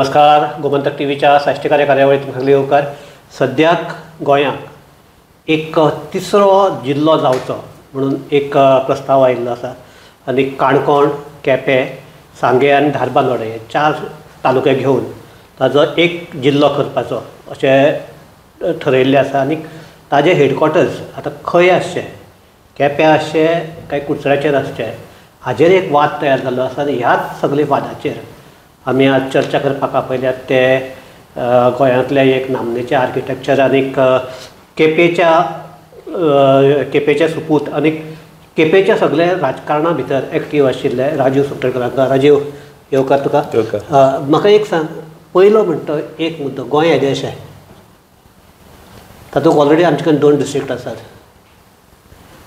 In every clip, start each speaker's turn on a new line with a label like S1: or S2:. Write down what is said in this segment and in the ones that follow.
S1: नमस्कार, गोमंतक टीव्हीच्या साश्टीकार्य कार्यावळीत तुमकां येवकार. सद्याक गोंयांक एक तिसरो जिल्लो जावचो म्हणून एक प्रस्ताव आयिल्लो आसा आनी काणकोण, केपें, सांगें आनी धारबांदोडें हे 4 तालुके घेवन ताजो एक जिल्लो करपाचो अशें ठरयिल्लें आसा. आनी ताजें हेडक्वॉर्टर्स आतां खंय आसचें, केपें आसचें काय कुडचड्याचेर आसचें, हाजेर एक वाद तयार जाल्लो आसा. आनी ह्याच सगळे वादाचेर आमी आज चर्चा करपाक आपयल्यात ते गोंयांतले एक नामनेचे आर्किटेक्चर आनी केपेचे सुपूत आनी केपेच्या सगळे राजकारणा भितर एक्टीव आशिल्ले राजीव सुखठणकर. राजीव, येवकार तुका. म्हाका एक सांग, पयलो म्हणटा एक मुद्दो, गोंय येदें अशें तातूंत ऑलरेडी आमचे कडेन 2 डिस्ट्रिक्ट आसात.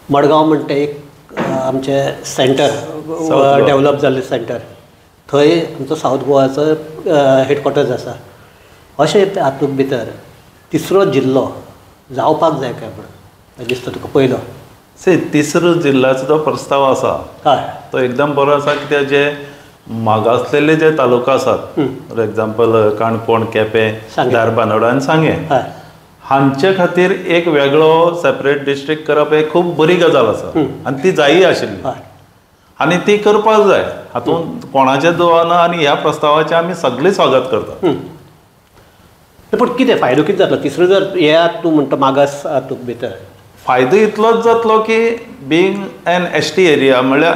S1: मडगांव म्हणटा एक आमचें सेंटर डेवलप जाल्लें सेंटर, थंय आमचो सावथ गोवाचो हेडक्वॉर्टर्स आसा. अशें हातूंत भितर तिसरो जिल्लो जावपाक जाय काय म्हणून दिसता तुका? पयलो
S2: सी तिसरो जिल्ल्याचो जो प्रस्ताव आसा तो एकदम बरो आसा, कित्याक जे मागासलेले जे तालुका आसात, फॉर एग्जाम्पल काणकोण, केपें, धारबांदोडा आनी सांगें, हांचे खातीर एक वेगळो सेपरेट डिस्ट्रिक्ट करप हे खूब बरी गजाल आसा आनी ती जायी आशिल्ली आनी ती करपाक जाय. हातूंत कोणाचें दुबाव ना आनी ह्या प्रस्तावाचें आमी सगळीं स्वागत करतात.
S1: पूण कितें फायदो कितें जातलो तिसरो जर हे तूं म्हणटा मागास हातूंत भितर?
S2: फायदो इतलोच जातलो की being an S T area म्हणल्यार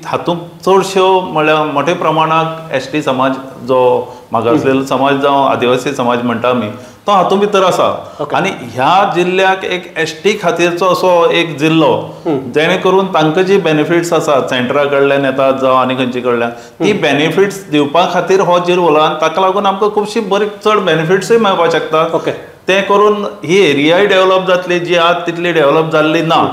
S2: हातूंत चडश्यो म्हणल्यार मोठ्या प्रमाणांत एस टी समाज जो मागासलेलो समाज जावं आदिवासी समाज म्हणटा आमी, तो हातूंत भितर आसा. आनी ह्या जिल्ल्याक एक एस टी खातीरचो असो एक जिल्लो जेणे करून तांकां जी बेनिफिट्स आसात सेंटरा कडल्यान येतात जावं आनी खंयचे कडल्यान, ती बेनिफिट्स दिवपा खातीर हो जिल्लो आनी ताका लागून आमकां खुबशी बरी चड बेनिफिट्सूय मेळपाक शकता. तें करून ही एरियाय डेवलप जातली जी आज तितली डेवलप जाल्ली ना.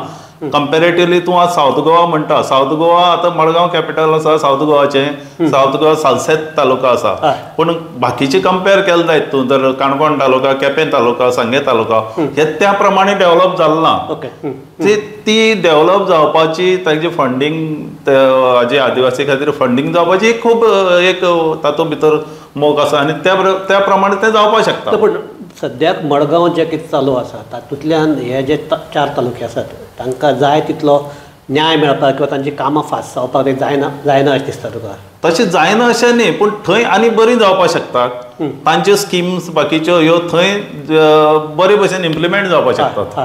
S2: कंपेरेटिवली तूं आज सावथ गोवा म्हणटा, सावथ गोवा आतां मडगांव कॅपिटल आसा सावथ गोवाचें, सावथ गोवा सालसेत तालुका आसा, पूण बाकीचे कंपेर केलें जायत तूं तर काणकोण तालुका, केपें तालुका, सांगें तालुका हे त्या प्रमाणे डेवलप जालें ना. ती डेवलप जावपाची ताजी फंडींग, हाजी आदिवासी खातीर फंडींग जावपाची खूब एक तातूंत भितर मोग आसा आनी त्या प्रमाणे तें जावपाक शकता.
S1: पूण सद्याक मडगांव जें कितें चालू आसा तातूंतल्यान हे जे 4 तालुके आसात तांकां जाय तितलो न्याय मेळपाक किंवा तांची कामां फास्ट जावपाक ते जायना जायना अशें दिसता तुका?
S2: तशें जायना अशें न्ही, पूण थंय आनी बरी जावपाक शकतात. तांच्यो स्किम्स बाकीच्यो ह्यो थंय बरे भशेन इम्प्लिमेंट जावपाक शकतात.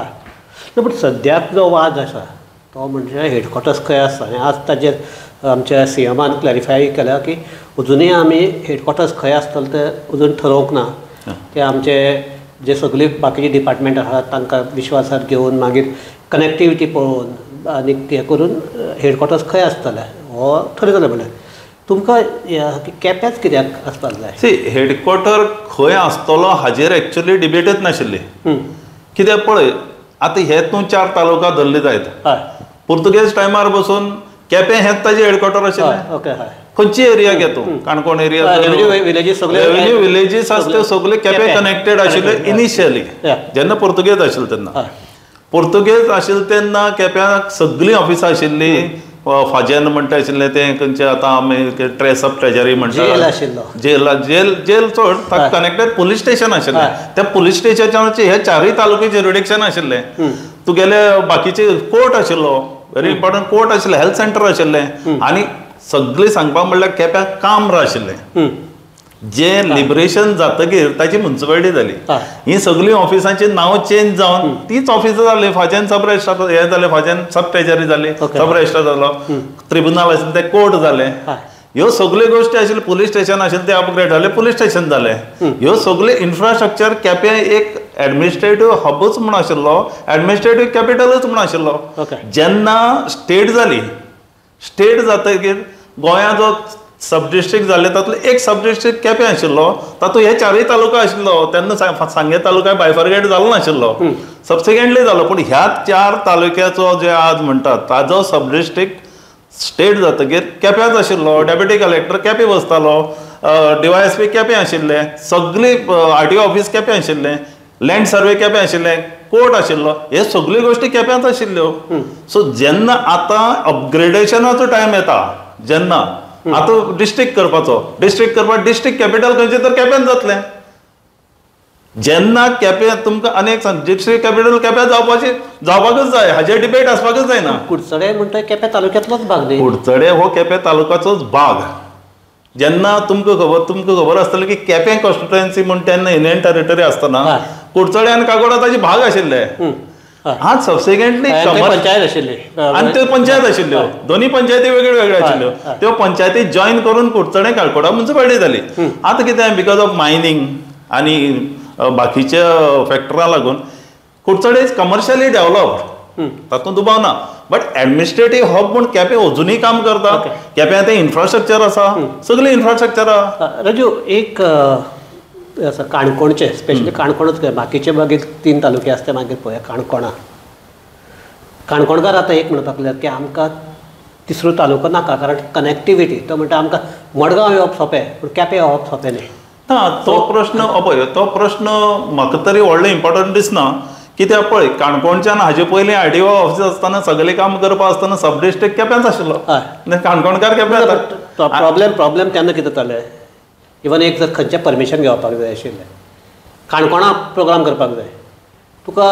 S1: पूण सद्याक जो वाद आसा तो म्हणजे हेडक्वॉर्टर्स खंय आसा, आनी आज ताजेर आमच्या सीएमान क्लॅरिफाय केल्या की अजुनूय आमी हेडक्वॉर्टर्स खंय आसतलें तें अजून ठरोवंक ना. ते आमचे जे सगळे बाकीचे डिपार्टमेंट आसात तांकां विश्वासात घेवन मागीर कनेक्टिविटी पळोवन आनी हें करून हेडक्वॉर्टर्स खंय आसतलें हो ठरयतलें. म्हणल्यार तुमकां केप्याच कित्याक आसपाक जाय?
S2: सी, हेडक्वॉर्टर खंय आसतलो हाजेर एक्चुअली डिबेटच नाशिल्ली. कित्याक पळय आतां हे तूं 4 तालुका धरले जायत, पुर्तुगेज टायमार बसून केपें हेंच ताजें हेडक्वॉर्टर आशिल्लें.
S1: ओके,
S2: खंयची एरिया घे तूं, काणकोण एरिया, रेव्हेन्यू विलेजीस आसा त्यो सगळे केपें कनेक्टेड आशिल्ले इनिशियली जेन्ना पुर्तुगेज आशिल्ले तेन्ना. पुर्तुगेज आशिल्ले तेन्ना केप्याक सगळीं ऑफिसां आशिल्लीं. फाजेन म्हणटा आशिल्लें तें खंयचें आतां आमी ट्रेस ऑफ ट्रेजरी म्हणटा, जेल जेल जेल चड ताका कनेक्टेड पुलीस स्टेशन आशिल्लें. त्या पुलीस स्टेशनाचे हे 4 तालुके ज्युरिडिक्शन आशिल्लें. तुगेले बाकीचे कोर्ट आशिल्लो, व्हेरी इम्पॉर्टंट कोर्ट आशिल्लें, हेल्थ सेंटर आशिल्लें आनी सगळें सांगपाक म्हणल्यार केप्याक काम आशिल्लें. जे लिबरेशन जातकीर ताची मुन्सिपालिटी जाली, ही सगळीं ऑफिसांची नांव चेंज जावन तीच ऑफिसां जाली. फाजेन सब रजिस्ट्रार हें जालें, फाजेन सब ट्रेजरी जाली, सब रजिस्ट्रार जालो, ट्रिब्युनल आशिल्लें तें कोर्ट जालें. ह्यो सगळ्यो गोश्टी आशिल्ल्यो. पुलीस स्टेशन आशिल्लें तें अपग्रेड जालें, पुलीस स्टेशन जालें. ह्यो सगळ्यो इन्फ्रास्ट्रक्चर केपें एक एडमिनिस्ट्रेटीव हबूच म्हूण आशिल्लो, एडमिनिस्ट्रेटीव कॅपिटलूच म्हूण आशिल्लो. जेन्ना स्टेट जाली, स्टेट जातकीर गोंया जो सब डिस्ट्रिक्ट जाले तातूंतलो एक सब डिस्ट्रिक्ट केपें आशिल्लो, तातूंत हे 4 तालुका आशिल्लो. तेन्ना सांगें तालुका बायफर्गेट जालो नाशिल्लो, सबसिक्वेंटली जालो. पूण ह्या 4 तालुक्याचो जे आज म्हणटात ताजो सब डिस्ट्रिक्ट स्टेट जातकीर केप्यांच आशिल्लो. डेप्युटी कलेक्टर केपें बसतालो, डीवायएसपी केपें आशिल्ले, सगळी आरटीओ ऑफिस केपें आशिल्लें, लँड सर्वे केपें आशिल्लें, कोर्ट आशिल्लो, हे सगळ्यो गोश्टी केप्यांत आशिल्ल्यो. सो जेन्ना आतां अपग्रेडेशनाचो टायम येता जेन्ना आतां डिस्ट्रिक्ट करपाचो, डिस्ट्रिक्ट करपाक डिस्ट्रिक्ट कॅपिटल खंयचें तर केप्यान जातलें. जेन्ना केपें तुमकां आनी एक सांग, डिस्ट्रिक्ट कॅपिटल केप्यां जावपाची जावपाकच जाय, हाजेर डिबेट आसपाकच जायना.
S1: कुडचडे म्हणटा केपें तालुक्यांतलोच भाग न्ही?
S2: कुडचडे हो केपें तालुक्याचोच भाग. जेन्ना तुमकां खबर आसतलें की केपें कॉन्स्टिट्युएन्सी म्हूण तेन्ना युनियन टेरिटरी आसतना कुडचडे आनी काकोडा ताजे भाग आशिल्ले. आज सबसिक्वेंटली
S1: पंचायत आशिल्ली
S2: आनी त्यो पंचायत आशिल्ल्यो, दोनी पंचायती वेगळ्यो वेगळ्यो आशिल्ल्यो. त्यो पंचायती जॉयन करून कुडचडे काकोडा मुन्सिपालिटी जाली. आतां कितें because of mining आनी बाकीच्या फॅक्टरां लागून कुडचडे is commercially developed, तातूंत दुबाव ना. बट एडमिनिस्ट्रेटीव हब म्हूण केपें अजुनूय काम करता. केप्यां तें इन्फ्रास्ट्रक्चर आसा, सगळें इन्फ्रास्ट्रक्चर आसा.
S1: राजू, एक आसा काणकोणचें, स्पेशली काणकोणच, बाकीचे मागीर 3 तालुके आसा ते मागीर पळोवया. काणकोणा काणकोणकार आतां एक म्हणपाक लागले की आमकां तिसरो तालुको नाका, कारण कनेक्टिविटी. तो म्हणटा आमकां मडगांव येवप सोंपें पूण केपें येवप सोंपें न्ही.
S2: ना, तो प्रश्न पळय, तो प्रश्न म्हाका तरी व्हडलो इम्पोर्टंट दिसना. कित्याक पळय, काणकोणच्यान हाजे पयलीं आरडीओ ऑफिस आसतना सगळें काम करपा आसतना सब डिस्ट्रिक्ट केप्यांच आशिल्लो, काणकोणकार केप्यां.
S1: प्रॉब्लेम तेन्ना कितें जालें, इवन एक जर खंयचें परमिशन घेवपाक जाय आशिल्लें, काणकोणा प्रोग्राम करपाक जाय, तुका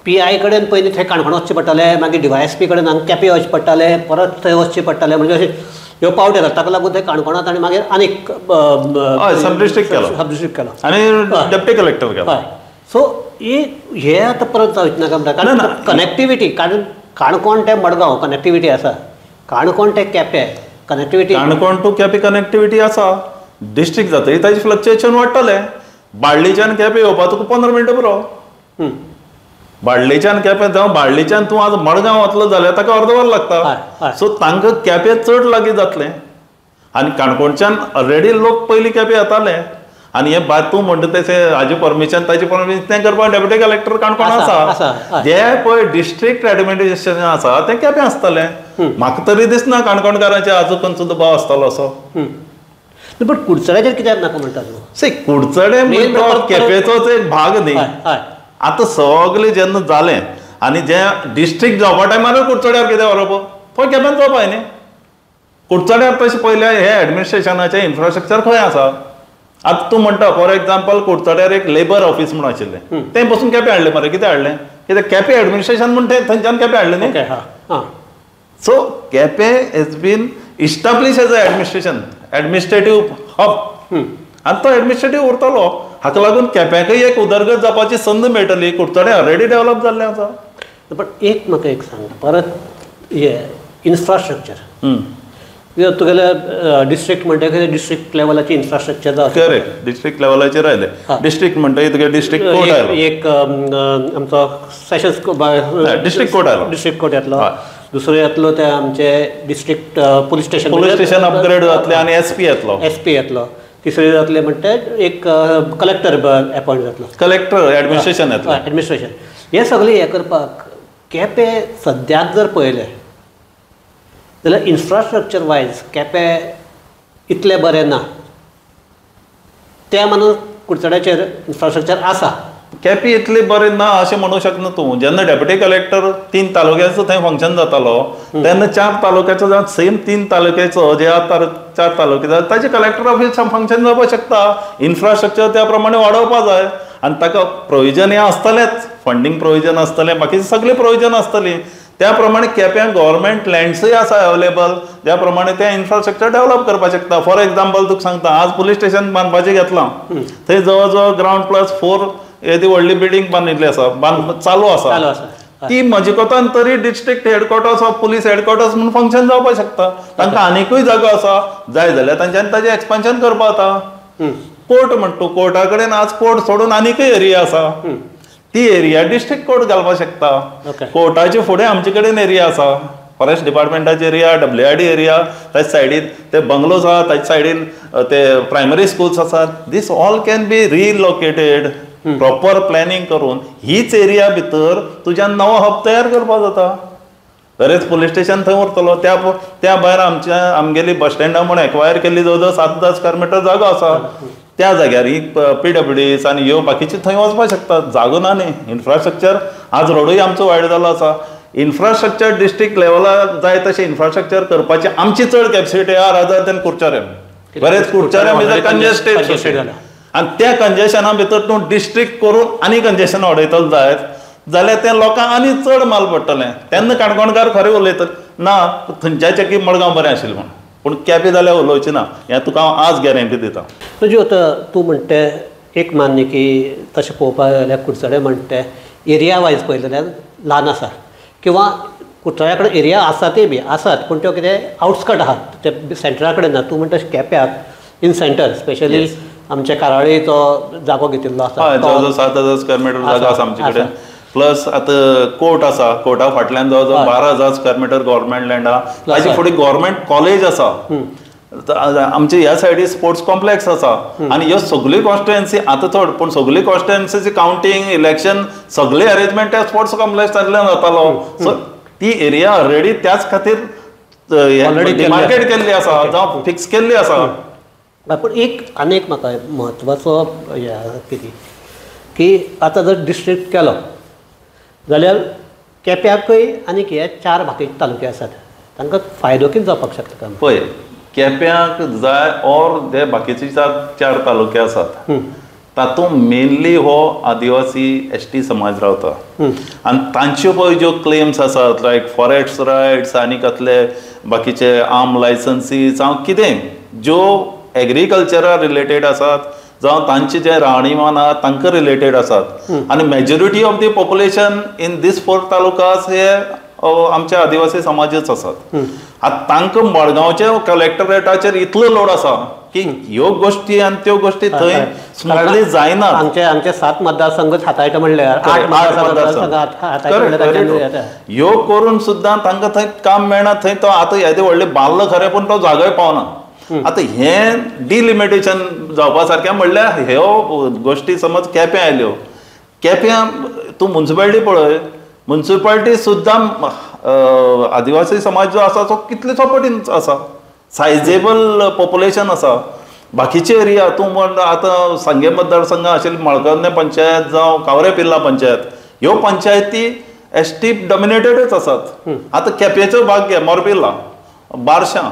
S1: पी I कडेन पयलीं थंय काणकोण वचचें पडटालें, मागीर डीवायएसपी कडेन हांगा केपें वचचें पडटालें, परत थंय वचचें पडटालें. म्हणजे अशें ह्यो पावट येतात. ताका लागून थंय काणकोणांत आनी मागीर आनीक
S2: सब डिस्ट्रिक्ट केलो,
S1: सब डिस्ट्रिक्ट केलो
S2: आनी डेप्युटी कलेक्टर केलो.
S1: हय, सो हे आतां परत जावचें नाका म्हणटा, कारण कनेक्टिविटी, कारण काणकोण ते मडगांव कनेक्टिविटी आसा, काणकोण ते Quepem connectivity,
S2: Canacona to Quepem connectivity आसा. डिस्ट्रिक्ट जातकीर ताजें फ्लक्चुएशन वाडटलें. बाळ्ळीच्यान केपें येवपाक तुका 15 मिनटां पुरो. बाळ्ळीच्यान केपें जावं, बाळ्ळीच्यान तूं आज मडगांव वतलो जाल्यार ताका अर्द वर लागता. सो तांकां केपें चड लागीं जातलें. आनी काणकोणच्यान ऑलरेडी लोक पयलीं केपें येताले. आनी हे बात तूं म्हणटा तशें हाजें परमिशन ताजें परमिशन तें करपाक डेप्युटी कलेक्टर काणकोण आसा. जे पळय डिस्ट्रिक्ट एडमिनिस्ट्रेशन आसा तें केपें आसतलें. म्हाका तरी दिसना काणकोणकारांचेर आजून खंयचो दुबाव आसतलो असो.
S1: बट कुडचड्याचेर कित्याक नाका म्हणटा तूं?
S2: सी, कुडचडे म्हणटा केपेंचोच एक भाग न्ही. आतां सगळें जेन्ना जालें आनी जें डिस्ट्रिक्ट जावपा टायमार कुडचड्यार कितें व्हरप, थंय केप्यान जावपा न्ही. कुडचड्यार तशें पयलें हें एडमिनिस्ट्रेशनाचें इन्फ्रास्ट्रक्चर खंय आसा. आतां तूं म्हणटा फॉर एग्जाम्पल कुडचड्यार एक लेबर ऑफिस म्हूण आशिल्लें, तें बसून केपें हाडलें मरे. कितें हाडलें? कित्याक केपें एडमिनिस्ट्रेशन म्हूण तें थंयच्यान केपें हाडलें न्ही. So Quepem has been establish as a administration, administrative hub, आनी तो एडमिनिस्ट्रेटीव उरतलो. हाका लागून केप्यांकय एक उदरगत जावपाची संद मेळटली. कुडचडें ऑलरेडी डेव्हलप जाल्लें आसा.
S1: पण एक म्हाका एक सांग परत, हे इन्फ्रास्ट्रक्चर तुगेले डिस्ट्रिक्ट म्हणटकीर डिस्ट्रिक्ट लेवलाची इन्फ्रास्ट्रक्चर जावं.
S2: करेक्ट, डिस्ट्रिक्ट लेवलाचेर आयलें. डिस्ट्रिक्ट म्हणटकीर तुगे डिस्ट्रिक्ट कोर्ट आयलो,
S1: एक आमचो सेशन्स
S2: डिस्ट्रिक्ट कोर्ट आयलो,
S1: डिस्ट्रिक्ट कोर्ट येतलो, दुसरो येतलो ते आमचे district police station,
S2: police station upgrade जातलें आनी एस पी येतलो,
S1: एस पी येतलो, तिसरे जातले म्हणटा एक कलेक्टर एपॉयंट जातलो,
S2: कलेक्टर एडमिनिस्ट्रेशन येतलें,
S1: एडमिनिस्ट्रेशन. हे सगळें हें करपाक केपें सद्याक जर पळयलें जाल्यार इन्फ्रास्ट्रक्चर वायज केपें इतलें बरें ना. त्या मानून कुडचड्याचेर इन्फ्रास्ट्रक्चर आसा.
S2: केपें इतलें बरें ना अशें म्हणूंक शकना तूं. जेन्ना डेप्युटी कलेक्टर 3 तालुक्याचो थंय फंक्शन जातालो तेन्ना 4 तालुक्याचो जावं सेम 3 तालुक्याचो जे आतां 4 तालुके जाता ताजे कलेक्टर ऑफिस फंक्शन जावपाक शकता. इन्फ्रास्ट्रक्चर त्या प्रमाणे वाडोवपा जाय आनी ताका प्रोविजन हें आसतलेंच, फंडींग प्रोविजन आसतलें, बाकीचे सगळें प्रोविजन आसतलीं. त्या प्रमाणे केप्यां गव्हर्मेंट लँड्सूय आसा अवेलेबल, ज्या प्रमाणे तें इन्फ्रास्ट्रक्चर डेव्हलप करपाक शकता. फॉर एग्जाम्पल तुका सांगता, आज पुलीस स्टेशन बांदपाचें घेतलां, थंय जवळ जवळ ग्रावंड +4 येदी व्हडली बिल्डींग बांदिल्ली आसा, चालू आसा. ती म्हजे कोतान तरी district headquarters of police headquarters म्हूण फंक्शन जावपाक शकता. तांकां आनिकूय जागो आसा, जाय जाल्यार तांच्यानी ताजें एक्सपान्शन करपाक जाता. कोर्ट म्हणटा, कोर्टा कडेन आज कोर्ट सोडून आनिकूय एरिया आसा, ती एरिया डिस्ट्रिक्ट कोर्ट घालपाक शकता. कोर्टाचे फुडें आमचे कडेन एरिया आसा, फॉरेस्ट डिपार्टमेंटाची एरिया, WID area, ताच्या सायडीन ते बंगलोज आहा, ताच्या सायडीन ते प्रायमरी स्कूल्स आसात. This all can be relocated proper planning करून हीच एरिया भितर तुज्यान नवो हब तयार करपाक जाता. बरेच पुलीस स्टेशन थंय उरतलो. त्या भायर आमच्या आमगेली बस स्टँडा म्हूण एक्वायर केल्ली जवळ जवळ 7,000 स्क्वेअर मिटर जागो आसा, त्या जाग्यार ही PWDs आनी ह्यो बाकीची थंय वचपाक शकता. जागो ना न्ही, इन्फ्रास्ट्रक्चर आज रोडूय आमचो वायट जालो आसा. इन्फ्रास्ट्रक्चर डिस्ट्रिक्ट लेवलार जाय तशें इन्फ्रास्ट्रक्चर करपाची आमची चड कॅपॅसिटी आहा रादर दॅन कुडचड्यार. बरेच कुडचड्यार is a congested आनी त्या कंजेशना भितर तूं डिस्ट्रिक्ट करून आनी कंजेशन वाडयतलो जायत जाल्यार तें लोकांक आनी चड माल पडटलें. तेन्ना काणकोणकार खरें उलयतले ना थंयच्याचें की मडगांव बरें आशिल्लें म्हूण, पूण केपें जाल्यार उलोवचें ना, हें तुका हांव आज गॅरंटी दिता.
S1: तुजी आतां तूं म्हणटे एक मान्य की तशें पळोवपाक जाल्यार कुडचडें म्हणटे एरिया वायज पळयलें जाल्यार ल्हान आसा किंवा कुडचड्या कडेन एरिया आसा ते बी आसात पूण त्यो कितें आउटस्कट आहात ते सेंटरा कडेन ना. तूं म्हणटा केप्याक इन सेंटर स्पेशली आमच्या कारवाळीचो जागो घेतिल्लो आसा,
S2: हय, जवळ जवळ 7,000 स्क्वेअर मिटर जागो आसा आमचे कडेन. प्लस आतां कोर्ट आसा, कोर्टा फाटल्यान जवळ जवळ 12,000 स्क्वेअर मिटर गव्हर्मेंट लँड आहा. ताजे फुडें गव्हर्मेंट कॉलेज आसा, आमचे ह्या सायडी स्पोर्ट्स कॉम्प्लेक्स आसा. आनी ह्यो सगळ्यो कॉन्स्टिट्युएन्सी आतां चड पूण सगळी कॉन्स्टिट्युएन्सीची कावंटींग इलेक्शन सगळे अरेंजमेंट त्या स्पोर्ट्स कॉम्प्लेक्सांतल्यान जातालो. सो ती एरिया ऑलरेडी त्याच खातीर डिमार्केट केल्ली आसा, जावं फिक्स केल्ली आसा.
S1: पूण एक आनी एक म्हाका म्हत्वाचो हें कितें की आतां जर डिस्ट्रिक्ट केलो जाल्यार केप्याकय आनी हे 4 बाकी तालुके आसात तांकां फायदो कितें जावपाक शकता?
S2: पळय केप्याक जाय ऑर जे बाकीचे 4 तालुके आसात तातूंत मेनली हो आदिवासी एस टी समाज रावता आनी तांच्यो पळय ज्यो क्लेम्स आसात लायक फॉरेस्ट रायट्स आनी कसले बाकीचे आर्म लायसन्सी जावं कितें ज्यो एग्रीकल्चरा रिलेटेड आसात जावं तांचे जे राहणीमान आहा तांकां रिलेटेड आसात. आनी majority of the population in these 4 talukas हे आमचे आदिवासी समाजच आसात. आतां तांकां मडगांवच्या कलेक्टरेटाचेर इतलो लोड आसा की ह्यो गोश्टी आनी त्यो गोश्टी थंय स्मुथली जायना.
S1: आमचे आमचे 7 मतदारसंघ हाताळटा म्हणल्यार 8 मतदारसंघ हाताळटा
S2: ह्यो करून सुद्दां तांकां थंय काम मेळना. थंय तो आतां येदे व्हडलें बांदलो खरें पूण तो जागोय पावना. आतां हें डिलिमिटेशन जावपा सारकें म्हणल्यार ह्यो गोश्टी समज केप्यां आयल्यो, केप्यां तूं मुन्सिपालिटी पळय, मुन्सिपालिटी सुद्दां आदिवासी समाज जो आसा तो कितलेसो पटीन आसा, सायजेबल पॉप्युलेशन आसा. बाकीचे एरिया तूं म्हण आतां सांगें मतदारसंघ आशिल्ली मळकर्णे पंचायत जावं कावरे पिर्ला पंचायत, ह्यो पंचायती एस टी डॉमिनेटेडच आसात. आतां केपेंचो भाग घे, मोरपिर्ला, बारशां,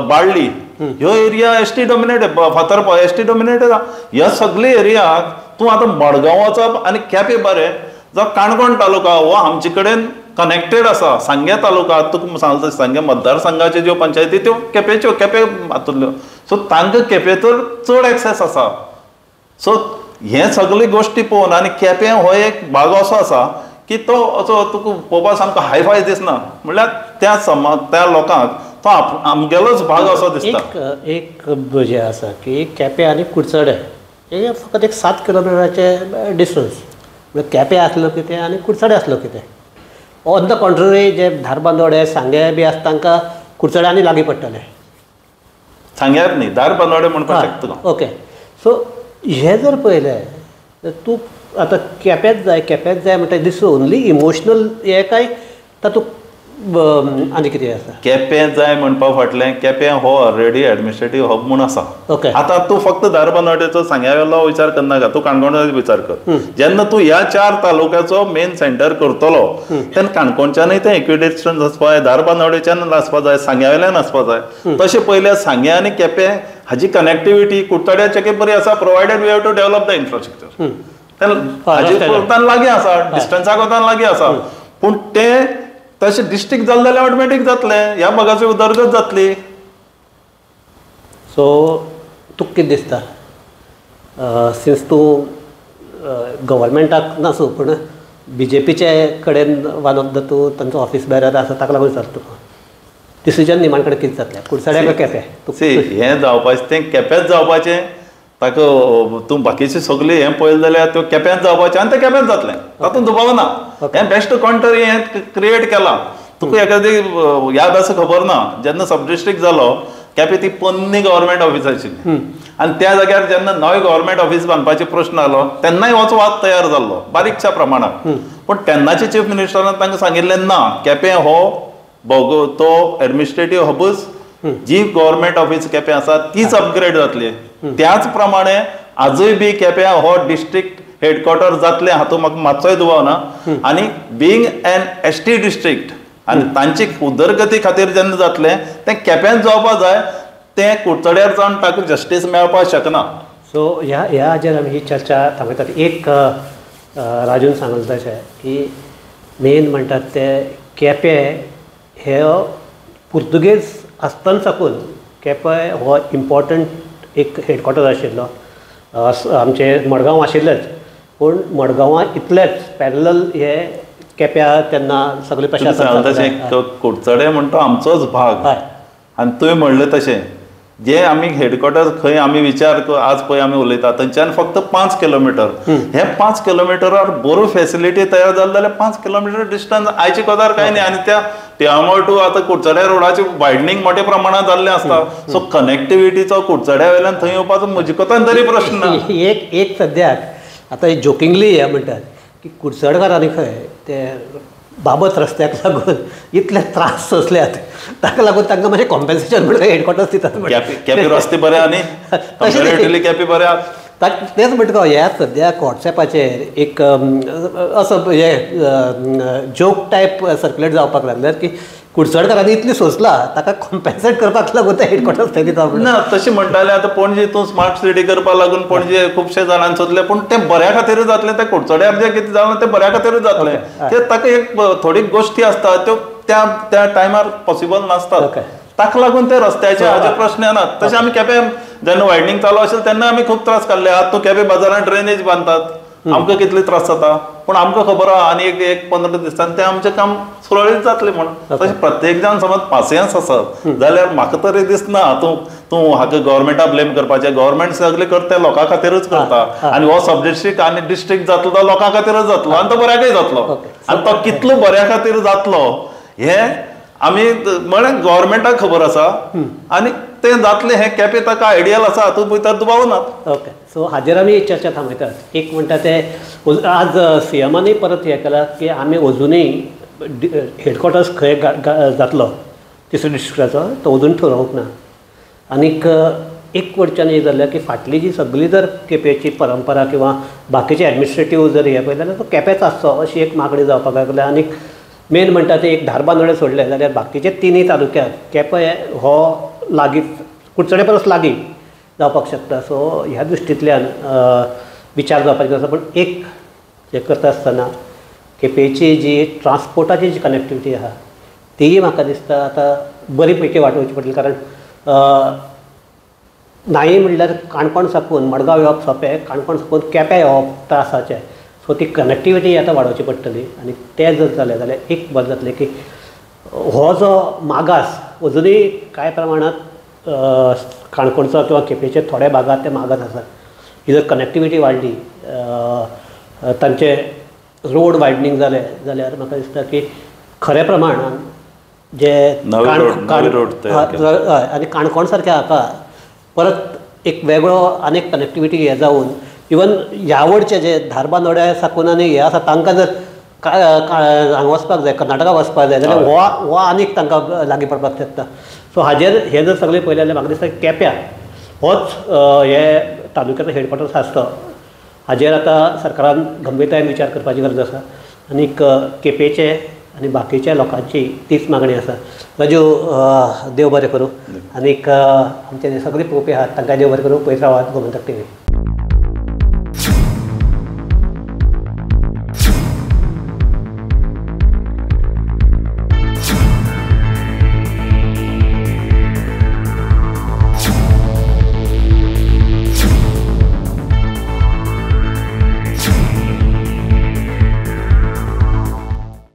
S2: बाळ्ळी ह्यो area S T dominated, Fatorpa S T dominated. ह्या सगळे एरियाक तूं आतां मडगांव वचप आनी केपें बरें जावं काणकोण तालुका हो आमचे कडेन कनेक्टेड आसा. सांगें तालुका तुका सांगता सांगें मतदारसंघाच्यो ज्यो पंचायती त्यो केपेंच्यो, केपें हातूंतल्यो, सो तांकां केपें तर चड एक्सेस आसा. सो हे सगळे गोश्टी पळोवन आनी केपें हो एक भाग असो आसा की तो असो तुका पळोवपाक सामको हायफाय दिसना, म्हणल्यार त्या समाज त्या लोकांक तो आमगेलोच भाग असो दिसता.
S1: एक जें आसा की केपें आनी कुडचडें हे फकत एक 7 किलोमिटराचें डिस्टन्स, म्हणल्यार केपें आसलो कितें आनी कुडचडें आसलो कितें. ऑन the contrary जे धारबांदोडे सांगें बी आसा तांकां कुडचडें आनी लागीं पडटलें,
S2: सांग्यार न्ही धारबांदोडे म्हणपाक शकता.
S1: ओके, सो हें जर पळयलें तर तूं आतां केपेंच जाय केपेंच जाय म्हणटा, दीस ओनली इमोशनल हें काय तातूंत आनी कितें आसा?
S2: केपें जाय म्हणपा फाटलें केपें हो ऑलरेडी एडमिनिस्ट्रेटीव हब म्हूण आसा.
S1: ओके,
S2: आतां तूं फक्त धारबांदोड्याचो सांग्यावेलो विचार करनाका, तूं काणकोणाचो विचार कर. जेन्ना तूं ह्या 4 तालुक्याचो मेन सेंटर करतलो तेन्ना काणकोणच्यानूय तें इक्विडिस्टन्स आसपा जाय, धारबांदोड्याच्यान आसपा जाय, सांग्यावेल्यान आसपा जाय. तशें पयल्यार सांग्या आनी केपें हाजी कनेक्टिविटी कुडचड्याचे बरी आसा, provided we have to develop the infrastructure. हाजे वतान लागीं आसा, डिस्टन्साक वतान लागीं आसा, पूण तें तशें डिस्ट्रिक्ट जालें जाल्यार ऑटोमॅटीक जातलें, ह्या भागाची उदरगत जातली.
S1: सो तुका कितें दिसता सिन्स तूं गव्हर्मेंटाक नासूं पूण बी जे पीचे कडेन वन ऑफ the तूं तांचो ऑफिस बेरर आसा ताका लागून विचारता तुका, डिसिजन निमाण कडेन कितें जातलें, कुडचड्या काय केपें?
S2: सी हें जावपाचें तें केपेंच जावपाचें, ताका तूं बाकीचे सगळें हें पळयलें जाल्यार त्यो केप्यांत जावपाचें आनी तें केप्यांत जातलें, तातूंत दुबाव ना. हें बेश्ट कोण तरी हें क्रिएट केलां. तुका एखादी याद आसा खबर ना, जेन्ना सब डिस्ट्रिक्ट जालो केपें ती पोन्नी गव्हर्मेंट ऑफिस आशिल्ली आनी त्या जाग्यार जेन्ना नवें गव्हर्मेंट ऑफिस बांदपाचो प्रश्न आलो तेन्नाय होच वाद तयार जाल्लो बारीकशा प्रमाणात. पूण तेन्नाचे चीफ मिनिस्टरान तांकां सांगिल्लें ना, केपें हो भोगो तो एडमिनिस्ट्रेटीव हबूच, जी गव्हर्मेंट ऑफिस केपें आसा तीच अपग्रेड जातली. त्याच प्रमाणे आजूय बी केपें हो डिस्ट्रिक्ट हेडक्वॉर्टर जातलें हातूंत म्हाका मातसोय दुबाव ना. आनी बीइंग एन ST district आनी तांची उदरगती खातीर जेन्ना जातलें तें केप्यांत जावपा जाय, तें कुडचड्यार जावन ताका जस्टीस मेळपाक शकना.
S1: सो ह्या ह्या हाजेर आमी ही चर्चा थांबयतात. एक राजून सांगलें तशें की मेन म्हणटात ते केपें हे पुर्तुगेज आसतना साकून केपें हो इम्पॉर्टंट एक हेडक्वॉर्टर आशिल्लो. आमचे मडगांव आशिल्लेच, पूण मडगांवां इतलेच पॅरलल हे केप्यां तेन्ना सगळे प्रशासन.
S2: तशें कुडचडे म्हणटा आमचोच भाग आनी तुवें म्हणलें तशें जे आमी हेडक्वॉर्टर खंय आमी विचार आज पळय आमी उलयता थंयच्यान फक्त 5 किलोमिटर, हे 5 किलोमिटरार बरो फेसिलिटी तयार जाली जाल्यार 5 किलोमिटर डिस्टन्स आयचे कोतार कांय न्ही. आनी त्या त्यामुळे टू आतां कुडचड्या रोडाची वायडनींग मोठ्या प्रमाणात जाल्लें आसता, सो कनेक्टिविटीचो कुडचड्या वयल्यान थंय येवपाचो म्हजे कोतान तरी प्रश्न.
S1: एक एक सद्याक आतां जोकिंगली हें म्हणटात की कुडचडकारांनी खंय ते बाबत रस्त्याक लागून इतले त्रास सोंसल्यात, ताका लागून तांकां मातशें कॉम्पेन्सेशन म्हणून हेडक्वॉर्टर्स दितात.
S2: केपी रस्ते बरे आनी कंपॅरेटिवली केपी बरे.
S1: तेच म्हणटा ह्या सद्याक वॉट्सएपाचेर एक असो हे जोक टायप सर्क्युलेट जावपाक लागल्यात की कुडचडकारांनी इतली सोंसला ताका कॉम्पेन्सेट करपाक लागून ते हेडक्वॉर्टर्स थंय दिता.
S2: ना तशें म्हणटाले आतां पणजे तूं स्मार्ट सिटी करपाक लागून पणजे खुबशे जाणांनी सोदलें, पूण तें बऱ्या खातीरूच जातलें. तें कुडचड्यार जें कितें जालां तें बऱ्या खातीरूच जातलें. ते ताका एक थोडी गोश्टी आसता त्यो त्या त्या टायमार पॉसिबल नासतात, ताका लागून ते रस्त्याचे हाजे प्रश्न येनात. तशें आमी केपें जेन्ना वायडनींग चालू आशिल्लें तेन्ना आमी खूब त्रास काडले. आतां तूं केपें बाजारांत ड्रेनेज बांदतात, आमकां कितले त्रास जाता, पूण आमकां खबर आहा आनी एक एक 15 दिसांनी तें आमचें काम सुरळीत जातलें म्हणून. तशें प्रत्येक जाण समज पासियेंस आसत जाल्यार म्हाका तरी दिसना तूं तूं हाका गव्हर्मेंटाक ब्लेम करपाचें. गव्हर्मेंट सगळें करता तें लोकां खातीरूच करता आनी हो सब डिस्ट्रिक्ट आनी डिस्ट्रिक्ट जातलो तो लोकां खातीरूच जातलो आनी तो बऱ्याकय जातलो. आनी तो कितलो बऱ्या खातीर जातलो हें आमी म्हळ्यार गव्हर्मेंटाक खबर आसा आनी तें जातलें हें केपें ताका आयडियल आसा हातूंत भितर दुबाव ना.
S1: ओके, सो हाजेर आमी चर्चा थांबयतात. एक म्हणटा ते आज सीएमानूय परत हें केलां की आमी अजुनूय हेडक्वॉर्टर्स खंय जातलो तिसऱ्या डिस्ट्रिक्टाचो तो अजून ठरोवंक ना. आनीक एक वटच्यान हें जालें की फाटली जी सगळी जर केपेंची परंपरा किंवा बाकीचे एडमिनिस्ट्रेटीव जर हें पळयलें जाल्यार तो केपेंच आसचो अशी एक मागणी जावपाक लागल्या. आनीक मेन म्हणटा ते एक धारबांदोडें सोडलें जाल्यार बाकीचे तिनूय तालुक्यात केपें हो लागीं कुडचडे परस लागीं जावपाक शकता. सो ह्या दृश्टींतल्यान विचार जावपाची आसा. पूण एक हें करता आसतना केपेंची जी ट्रान्सपोर्टाची जी कनेक्टिविटी आसा तीय म्हाका दिसता आतां बरी पैकी वाटोवची पडटली. कारण नाय म्हणल्यार काणकोण साकून मडगांव येवप सोंपें, काणकोण साकून केपें येवप त्रासाचें. सो ती कनेक्टिविटी आतां वाडोवची पडटली आनी तें जर जालें जाल्यार एक बरें जातलें की हो जो मागास अजुनूय कांय प्रमाणांत काणकोणचो किंवा केपेंचे थोडे भागांत ते मागास आसात. ही जर कनेक्टिविटी वाडली, तांचे रोड वायडनींग जालें जाल्यार म्हाका दिसता की खऱ्या प्रमाणान जे आनी काणकोण सारक्या हाका परत एक वेगळो आनीक कनेक्टिविटी हें जावन इवन ह्या वडचे जे धारबांदोड्या साकून आनी हे आसा तांकां जर हांगा वचपाक जाय, कर्नाटका वचपाक जाय जाल्यार हो हो आनीक तांकां लागीं पडपाक शकता. सो हाजेर हें जर सगळें पळयलें जाल्यार म्हाका दिसता केप्यां होच हे तालुक्याचो हेडक्वॉर्टर्स आसचो. हाजेर आतां सरकारान गंभीरतायेन विचार करपाची गरज आसा आनीक केपेंचे आनी बाकीच्या लोकांची तीच मागणी आसा. राजू, देव बरें करूं आनीक आमचे जे सगळे पळोवपी आहात तांकां देव बरें करूं. पळयत रावात गोमंतक टीव्ही.